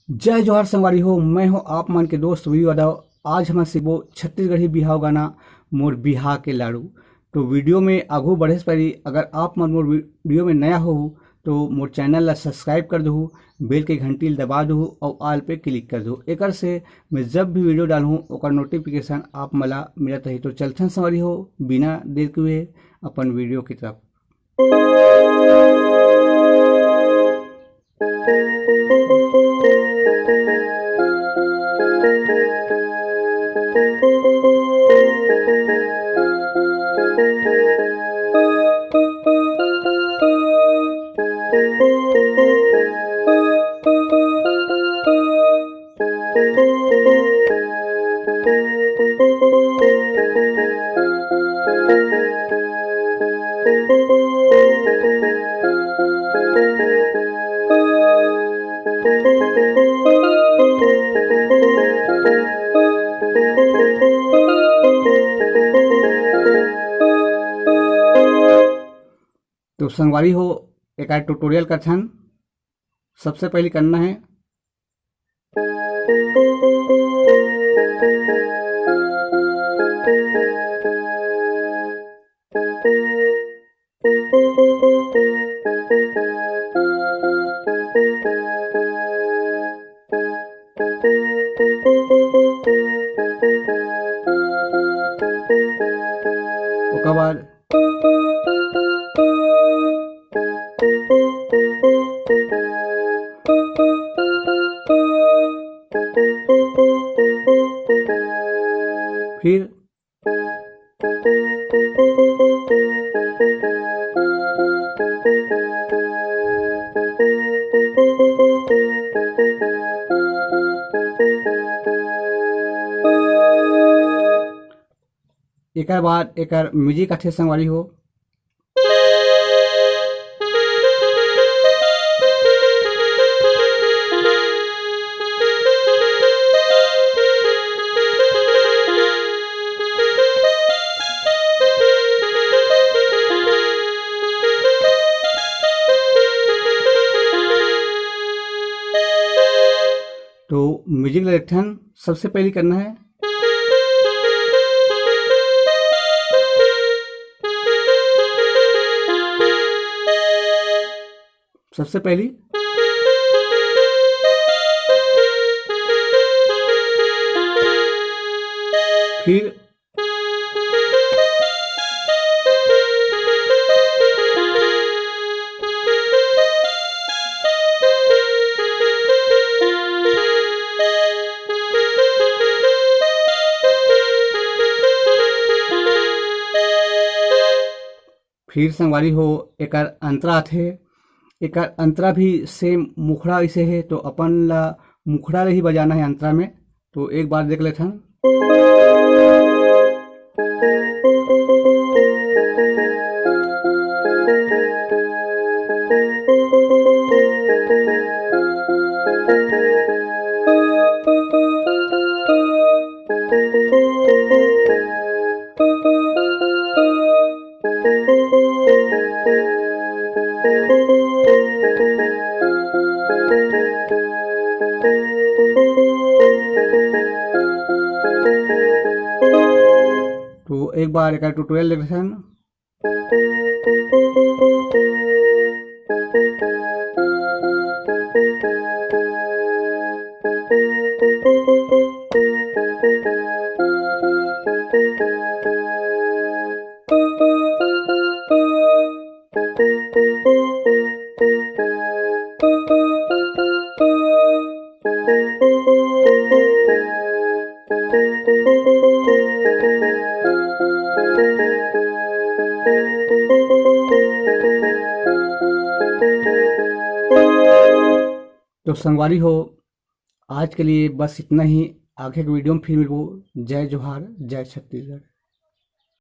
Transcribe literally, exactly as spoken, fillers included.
जय जोहार संगवारी हो, मैं हूं आप मन के दोस्त वीरू यादव। आज हमन सीखबो छत्तीसगढ़ी बिहाव गाना मोर बिहाव के लाडू। तो वीडियो में आगू बढ़े से पहले अगर आप मन मोर वीडियो में नया हो तो मोर चैनल ला सब्सक्राइब कर दहू, बेल के घंटी ला दबा दहू और ऑल पे क्लिक कर दहू। एकर से मैं जब भी वीडियो डालहूँ ओकर नोटिफिकेशन आप मन ला मिलत रही। तो चलथन संगवारी हो, बिना देर के हुए अपन वीडियो की तरफ। तो संगवारी हो, एक ट्यूटोरियल करथन। सबसे पहले करना है, ओकर बाद फिर एकर बाद एकर म्यूजिक आथे संगवारी हो। तो म्यूजिक ला देखथन, सबसे पहले करना है, सबसे पहली, फिर फिर संगवारी हो, एकर अंतरा आथे। एकर अंतरा भी सेम मुखड़ा ऐसे है, तो अपन ला मुखड़ा ले ही बजाना है अंतरा में। तो एक बार देख लेथन। तो एक बार एकर ट्यूटोरियल देख लेथन। तो संगवारी हो, आज के लिए बस इतना ही। आगे के वीडियो में फिर मिलबो। जय जोहार, जय छत्तीसगढ़।